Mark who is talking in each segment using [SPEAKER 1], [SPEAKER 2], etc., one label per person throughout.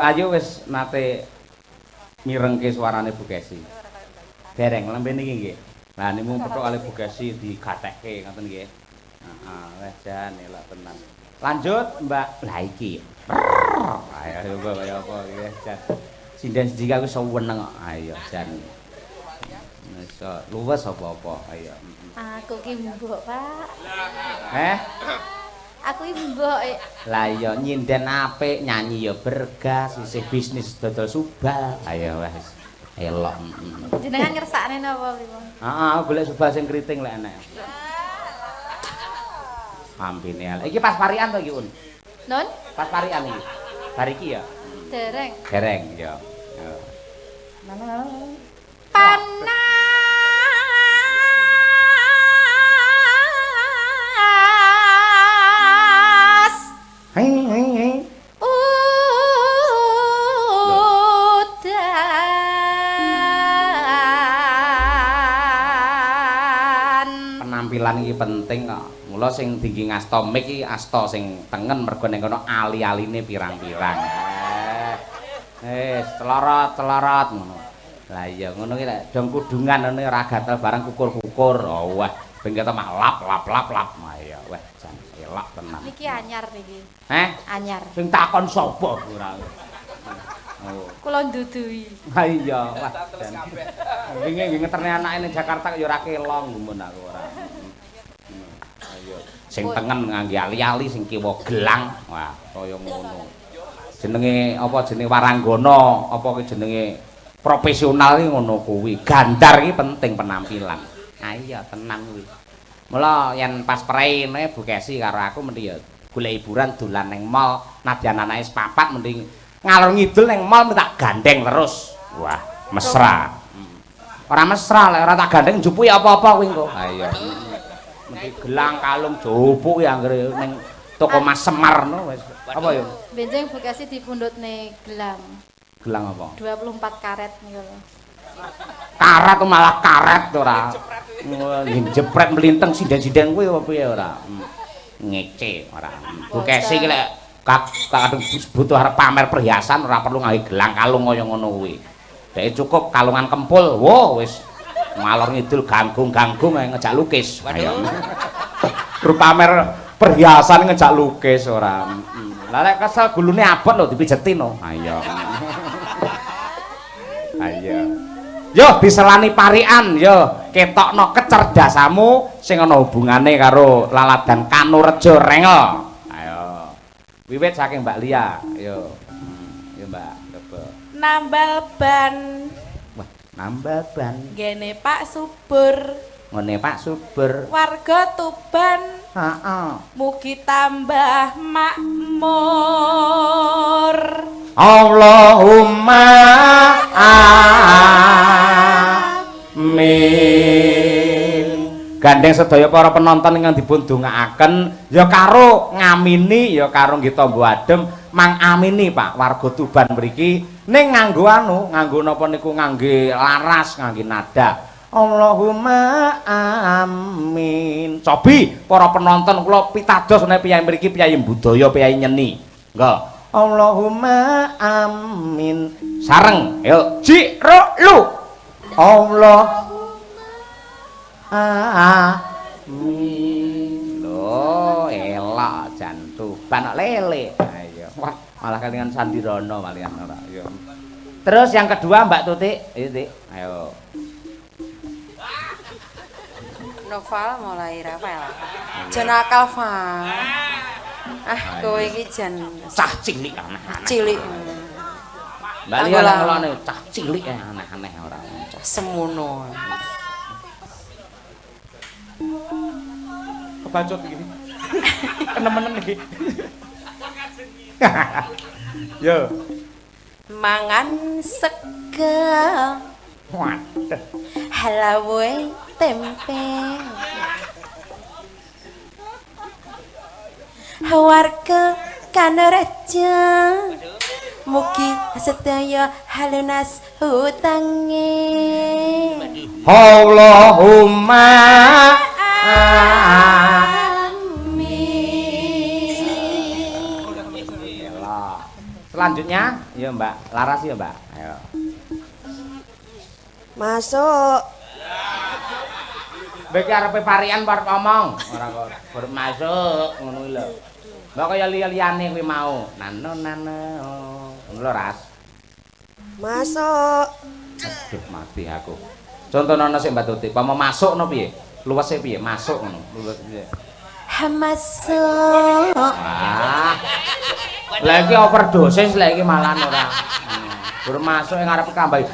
[SPEAKER 1] Ayu wis nate mirengke suarane Bu Kesi? Dereng lembe niki nggih. Lah niku petuk kali Bu Kesi digatekke ngoten nggih. Heeh, wis jan elok tenan. Lanjut Mbak. Lah iki. Ayo coba kaya apa iki jan. Sinden siji aku seneng kok. Ayo jan. Wis luwes apa-apa. Ayo.
[SPEAKER 2] Aku ki mbok, Pak.
[SPEAKER 1] Eh?
[SPEAKER 2] Aku ki mbok.
[SPEAKER 1] Lah iya nyinden apik, nyanyi ya bergas, isih bisnis dodol subal. Ayo wis. Elok.
[SPEAKER 2] Jenengan ngersakne napa pripun?
[SPEAKER 1] Heeh, aku golek subal sing kriting lek enek. Ambine elek. Iki pas parian to iki, Un?
[SPEAKER 2] Nun?
[SPEAKER 1] Pas parian iki. Bar iki ya?
[SPEAKER 2] Dereng.
[SPEAKER 1] Dereng ya.
[SPEAKER 2] Panas.
[SPEAKER 1] Hei hei hei.
[SPEAKER 2] Udan.
[SPEAKER 1] Penampilan iki penting kok. Mula sing tinggi ngasta mik iki asta sing tengen mergo ning kono ali-aline pirang-pirang. Celorot-celorot ngono. Lah iya ngono ki lek dong kudungan ngono ora gatel barang kukur-kukur. Oh wah, ben ketok mak lap lap lap lap. Ayo wah jan elok tenan.
[SPEAKER 2] Niki anyar niki.
[SPEAKER 1] Heh?
[SPEAKER 2] Anyar.
[SPEAKER 1] Sing takon sapa ora. Oh.
[SPEAKER 2] Kula ndudui.
[SPEAKER 1] Ha iya, wah. Wingi nggih ngeterne anake ning Jakarta ya ora kelong gumun aku ora. Ayo sing tengen ngangge ali-ali sing kiwa gelang. Wah, kaya ngono. Jenenge apa jenenge waranggana, apa ki jenenge profesional iki ngono kuwi. Gandar iki penting penampilan. Ha iya tenan kuwi. Mula yen pas preine Bu Kesi karo aku mendhi ya golek hiburan dolan ning mall, nadyan anake papat mending ngalor ngidul ning mall tak gandeng terus. Wah, mesra. Ora mesra lek ora tak gandeng njupuki apa-apa kuwi engko. Ha iya. Mendhi gelang kalung jupuki anggere ning toko Mas Semar no wis. Apa ya?
[SPEAKER 2] Benjing Bu Kesi dipundhutne gelang.
[SPEAKER 1] Gelang apa?
[SPEAKER 2] 24 karet niku lho.
[SPEAKER 1] Karet malah karet ora. Jepret mlinteng sinden-sinden kuwi apa piye ora. Ngece ora. Bu Kesi iki lek kadung butuh arep pamer perhiasan ora perlu nggawe gelang kalung kaya ngono kuwi. Dhek cukup kalungan kempul. Wo wis ngalor ngidul ganggung-ganggung ngejak lukis. Ayo. Pamer perhiasan ngejak lukis ora. Lah lek kesel gulune abot lho dipijeti no. Ayo. Ayo. Yo diselani parian yo ketokno kecerdasanmu sing ana hubungane karo laladan Kanurejo Rengel. Ayo. Wiwit saking Mbak Lia. Ayo. Yo Mbak, coba.
[SPEAKER 3] Nambal ban.
[SPEAKER 1] Wah, nambal ban.
[SPEAKER 3] Ngene Pak Subur.
[SPEAKER 1] Ngene Pak Subur.
[SPEAKER 3] Warga Tuban.
[SPEAKER 1] Heeh.
[SPEAKER 3] Mugi tambah makmur.
[SPEAKER 1] Allahumma amin. Gandeng sedaya para penonton ingkang dipun dongaaken ya karo ngamini ya karo nggih tamba adem mang amini Pak warga Tuban mriki ning nganggo anu nganggo napa niku ngangge laras ngangge nada Allahumma amin. Cobi para penonton kula pitados nek piyayi mriki piyayi budaya piyayi nyeni. Nggo. Allahumma amin. Sareng ayo ji ro lu. Allah amin. Lho, elok jan Tuban kok lele. Ayo. Wah, malah kelingan Sandirono malian ora. Ayo. Terus yang kedua Mbak Tuti, ayo Tik. Ayo.
[SPEAKER 4] Noval mulai rewel. Jan akal, Fa. Ah, kowe iki jan
[SPEAKER 1] cah cilik aneh-aneh.
[SPEAKER 4] Cilik.
[SPEAKER 1] Mbak Lia ngelokne cah cilik aneh-aneh ora.
[SPEAKER 4] Cah semono.
[SPEAKER 1] Kebacut iki. Kenemenen iki. Yo.
[SPEAKER 4] Mangan sega.
[SPEAKER 1] Waduh.
[SPEAKER 4] Halawe tempe. Warga Kanurejo mugi sedaya halunas hutange.
[SPEAKER 1] Allahumma amin. Selanjutnya Iya, Mbak. Laras ya, Mbak. Ayo.
[SPEAKER 4] Masuk.
[SPEAKER 1] Mbak arepe parian arep omong, ora kok arep masuk ngono kuwi lho. Mbak kaya liya-liyane kuwi mau. Nano nano. Ngono lho, Ras.
[SPEAKER 4] Masuk.
[SPEAKER 1] Aduh, mati aku. Contohno sik Mbak Tuti, pama masuk no piye? Luwese piye? Masuk ngono. Luwes piye?
[SPEAKER 4] Masuk.
[SPEAKER 1] Wah. Lah iki overdosis lah iki malahan ora. Gur masuk ing arep kambai.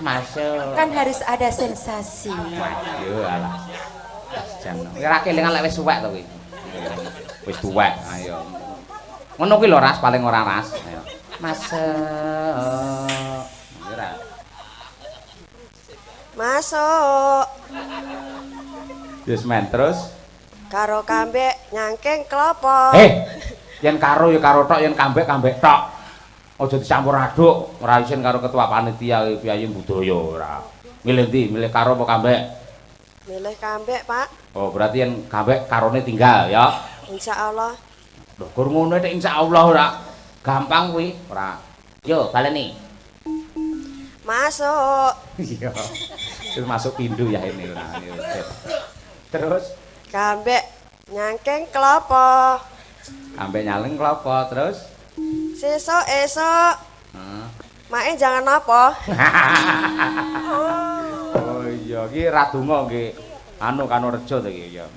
[SPEAKER 1] Masuk.
[SPEAKER 4] Kan harus ada sensasi.
[SPEAKER 1] Waduh alah. Jan. Ora kelingan lek wis suwek to kuwi. Wis tuwek, ayo. Ngono kuwi lho Ras, paling ora Ras. Ayo. Masuk. Ora.
[SPEAKER 4] Masuk.
[SPEAKER 1] Wis men terus.
[SPEAKER 4] Karo kambek nyangking klopo.
[SPEAKER 1] Yen karo ya karo tok, yen kambek kambek tok. Aja dicampur aduk, ora isin karo ketua panitia piyayi budaya ora. Milih ndi? Milih karo apa kambek?
[SPEAKER 4] Milih kambek, Pak.
[SPEAKER 1] Oh, berarti yen kambek karone tinggal ya.
[SPEAKER 4] Insyaallah.
[SPEAKER 1] Lho, gur ngono tek insyaallah ora. Gampang kuwi, ora. Yo, baleni.
[SPEAKER 4] Masuk.
[SPEAKER 1] Iya. Terus masuk pindu ya ini ora. Terus
[SPEAKER 4] kambek nyangking klopo.
[SPEAKER 1] Kambek nyaleng klopo terus
[SPEAKER 4] sesuk esuk.
[SPEAKER 1] Heeh.
[SPEAKER 4] Mae jangan apa?
[SPEAKER 1] Oh iya, iki ra donga nggih. Anu Kanorejo to iki ya.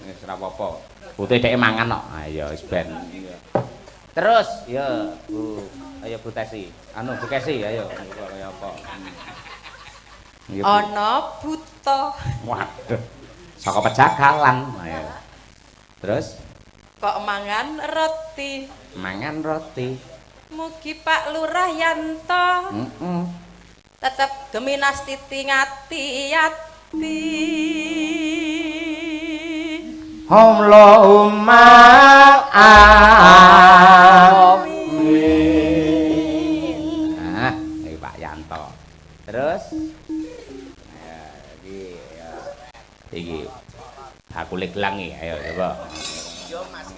[SPEAKER 1] Wis ora apa-apa. Putih dheke mangan kok. Ayo wis ben. Terus ya, Bu. Ayo Bu Tesi. Anu Bu Kesi ayo kaya apa.
[SPEAKER 3] Ana buta.
[SPEAKER 1] Waduh. Saka pejagalan. Ayo. Terus
[SPEAKER 3] kok mangan roti.
[SPEAKER 1] Mangan roti.
[SPEAKER 3] Mugi Pak Lurah Yanto.
[SPEAKER 1] Heeh.
[SPEAKER 3] Tetep geminastiti ngati-ati.
[SPEAKER 1] Allahumma amin. Nah, iki Pak Yanto. Terus ya iki ya. Iki bakule gelang iki, ayo coba.
[SPEAKER 5] Yo Mas.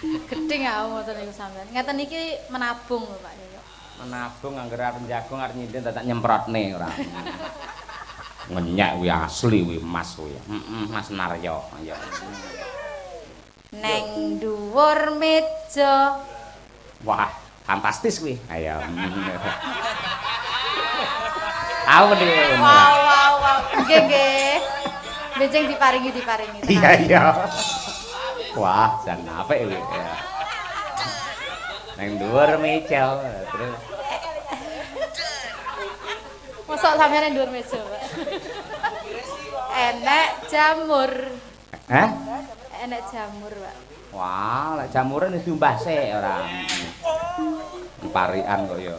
[SPEAKER 2] Gedhe aku ngoten niku sampean. Ngeten iki menabung lho Pak Yoyo.
[SPEAKER 1] Menabung anggere arep jagung arep nyinden dadak nyemprotne ora. Ngenyak kuwi asli kuwi Mas kuwi. Heeh, Mas Naryo. Ayo.
[SPEAKER 2] Neng dhuwur meja.
[SPEAKER 1] Wah, fantastis kuwi. Ayo. Aku mending.
[SPEAKER 2] Wow, wow, wow. Nggih, nggih. Benjing diparingi.
[SPEAKER 1] Iya, iya. Wah, jan apik kuwi. Ya. Neng dhuwur meja terus.
[SPEAKER 2] Mosok sampeyan nang dhuwur meja, Pak. Enek jamur.
[SPEAKER 1] Hah?
[SPEAKER 2] Enek jamur, Pak.
[SPEAKER 1] Wah, lek jamure wis diumbah sik ora. Parikan kok ya.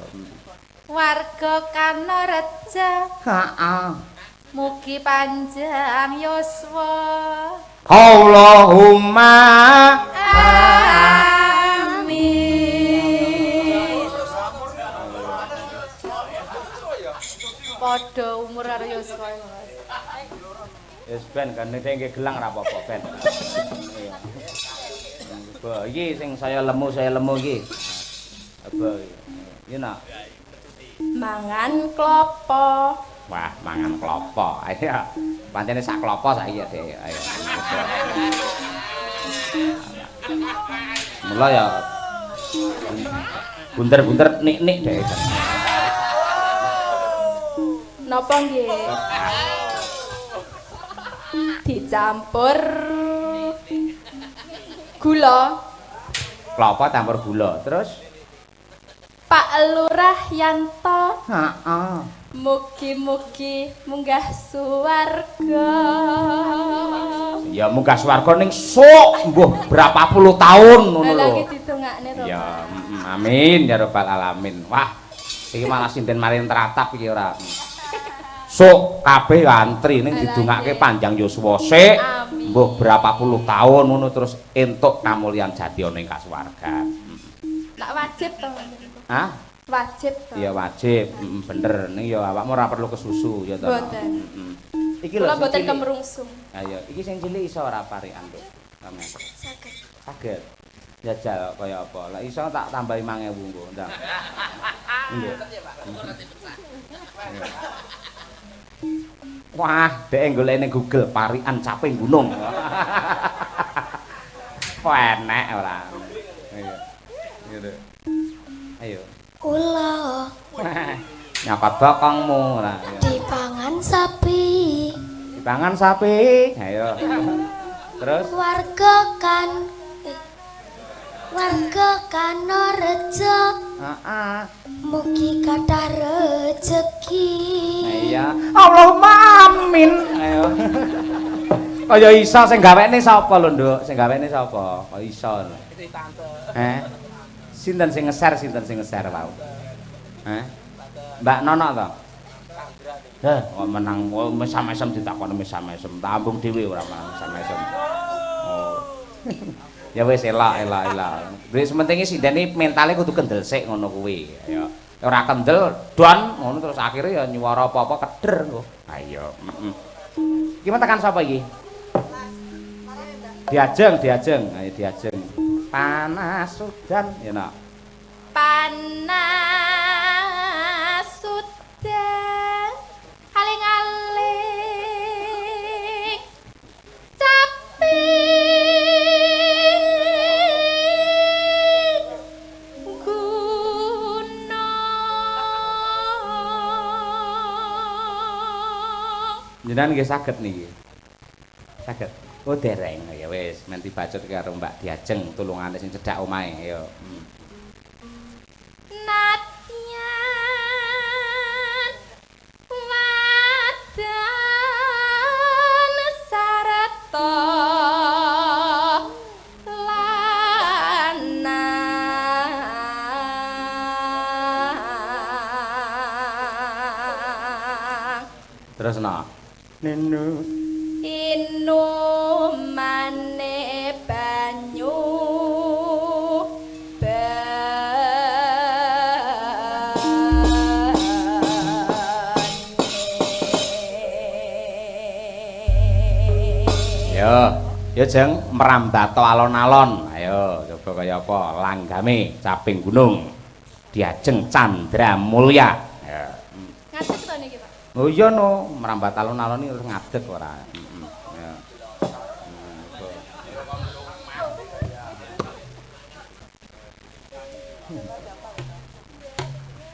[SPEAKER 2] Warga Kanorejo.
[SPEAKER 1] Heeh.
[SPEAKER 2] Mugi panjang yuswa.
[SPEAKER 1] Allahumma
[SPEAKER 2] amin. Padha umur karo yuswa, Mas.
[SPEAKER 1] Wis ben gandeng nggih gelang ora apa-apa ben. Iya. Iki sing saya lemu iki. Apa iki? Iki nak
[SPEAKER 3] mangan klopo.
[SPEAKER 1] Wah, mangan klopo. Ayo. Pancene sak klopo saiki ya, Dek. Ayo. Mula ya bunter-bunter nik-nik Dek.
[SPEAKER 3] Napa nggih? Dicampur gula.
[SPEAKER 1] Klopo campur gula. Terus
[SPEAKER 3] Pak Lurah Yanto.
[SPEAKER 1] Heeh.
[SPEAKER 3] Mugi-mugi munggah suwarga.
[SPEAKER 1] Ya munggah swarga ning sok mbuh berapa puluh tahun ngono lho.
[SPEAKER 3] Lah iki didongakne to.
[SPEAKER 1] Ya, amin ya rabbal alamin. Wah, iki malah sinden marin teratap iki ora. Sok kabeh antri ning didongake panjang yuswa sik mbuh berapa puluh tahun ngono terus entuk kamulyan jati ana ing kasuwargan.
[SPEAKER 3] Tak wajib to.
[SPEAKER 1] Hah?
[SPEAKER 3] Wajib to.
[SPEAKER 1] Iya wajib, bener. Ning ya awakmu ora perlu kesusu ya to.
[SPEAKER 3] Mboten.
[SPEAKER 1] Iki lho
[SPEAKER 3] mboten kemrungsung.
[SPEAKER 1] Ayo, iki sing cilik iso ora parikan, Nduk. Sampeyan.
[SPEAKER 4] Saged.
[SPEAKER 1] Saged. Jajal kaya apa? Lah iso tak tambahi 5000 engko, ndang. Nggih. Wah, dhek golek ning Google parikan caping gunung. Enek ora. Iya. Gitu. Ayo.
[SPEAKER 5] Kula
[SPEAKER 1] nyokot bokongmu ora.
[SPEAKER 5] Dipangan sapi.
[SPEAKER 1] Dipangan sapi. Ayo. Terus
[SPEAKER 5] warga kan warga Kanorejo.
[SPEAKER 1] Heeh.
[SPEAKER 5] Mugi kathah rejeki.
[SPEAKER 1] Iya. Allahumma amin. Ayo. Kaya iso sing gawekne sapa lho, Nduk? Sing gawekne sapa? Kaya iso lho.
[SPEAKER 6] Tante.
[SPEAKER 1] Heh. Sinten sing nge-share, sinten sing nge-share wau? Heh. Mbak Nono to? Heh, kok menang mesam-mesem ditakoni mesam-mesem. Tambung dhewe ora menang mesam-mesem. Oh. Ya wis elok elok elok. Wis pentinge sindene mentale kudu kendel sik ngono kuwi. Ya. Ora kendel don ngono terus akhire ya nyuwara apa-apa keder engko. Ayo, heeh. Iki tekan sapa iki? Diajeng, diajeng. Ayo diajeng. Panas udan ya nak.
[SPEAKER 3] Panas udan aling-aling caping gunung.
[SPEAKER 1] Jenengan nggih saged niki. Saged. Oh dereng ya wis men dibacut karo Mbak Diajeng tulungane sing cedhak omahe ayo.
[SPEAKER 3] Natyan wadan sarta lanang.
[SPEAKER 1] Terus no. Nenu
[SPEAKER 3] inumane banyu bane.
[SPEAKER 1] Yo, yo jeng merambato alon-alon. Ayo coba kaya apa langgame caping gunung. Diajeng Candra Mulya. Ya.
[SPEAKER 3] Ngadeg to niki, Pak?
[SPEAKER 1] Oh iya no, merambat alon-alon iki terus ngadeg ora. Heeh. Ya.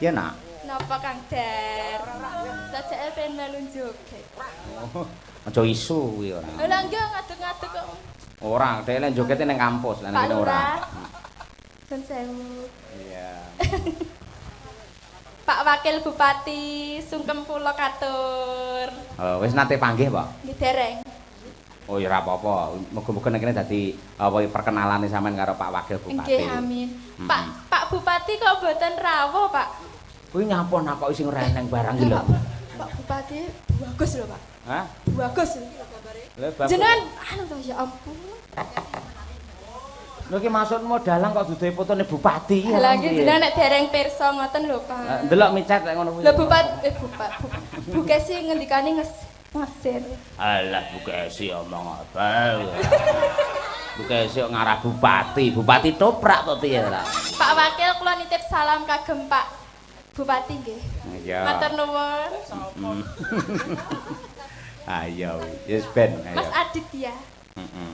[SPEAKER 1] Ya nak.
[SPEAKER 3] Napa Kang Der? Sajake pengen melu joget.
[SPEAKER 1] Oh, aja isu kuwi ora.
[SPEAKER 3] Lha nggih ngadeg-ngadeg kok.
[SPEAKER 1] Ora, dhek lek jogete ning kampus, lek ning kene ora.
[SPEAKER 3] Sun sewu.
[SPEAKER 1] Iya.
[SPEAKER 3] Pak Wakil Bupati sungkem kula katur.
[SPEAKER 1] Oh, wis nate panggih, Pak?
[SPEAKER 3] Nggih dereng.
[SPEAKER 1] Oh ya ora apa-apa. Muga-muga nek kene dadi apa perkenalane sampean karo Pak Wakil Bupati.
[SPEAKER 3] Nggih, amin. Pak Pak Bupati kok mboten rawuh, Pak?
[SPEAKER 1] Kuwi nyapa nakoki sing ora eneng barang iki lho.
[SPEAKER 3] Pak Bupati bagus lho, Pak.
[SPEAKER 1] Hah?
[SPEAKER 3] Bagus.
[SPEAKER 1] Lha bagus.
[SPEAKER 3] Jenengan anu to ya ampun.
[SPEAKER 1] Lho iki maksudmu dalang kok duduhi fotone bupati iki.
[SPEAKER 3] Lha iki jenengan nek dereng pirsa ngoten lho, Pak.
[SPEAKER 1] Ndelok micet lek ngono kuwi.
[SPEAKER 3] Lho Bupati Bu Kesi ngendikane ngesir.
[SPEAKER 1] Alah Bu Kesi omong apa. Bu Kesi kok ngarah bupati, bupati toprak to piye ora?
[SPEAKER 3] Pak Wakil kula nitip salam kagem Pak Bupati nggih.
[SPEAKER 1] Iya.
[SPEAKER 3] Matur nuwun.
[SPEAKER 1] Ayo, wis ben ayo.
[SPEAKER 3] Mas Aditya.
[SPEAKER 1] Heeh.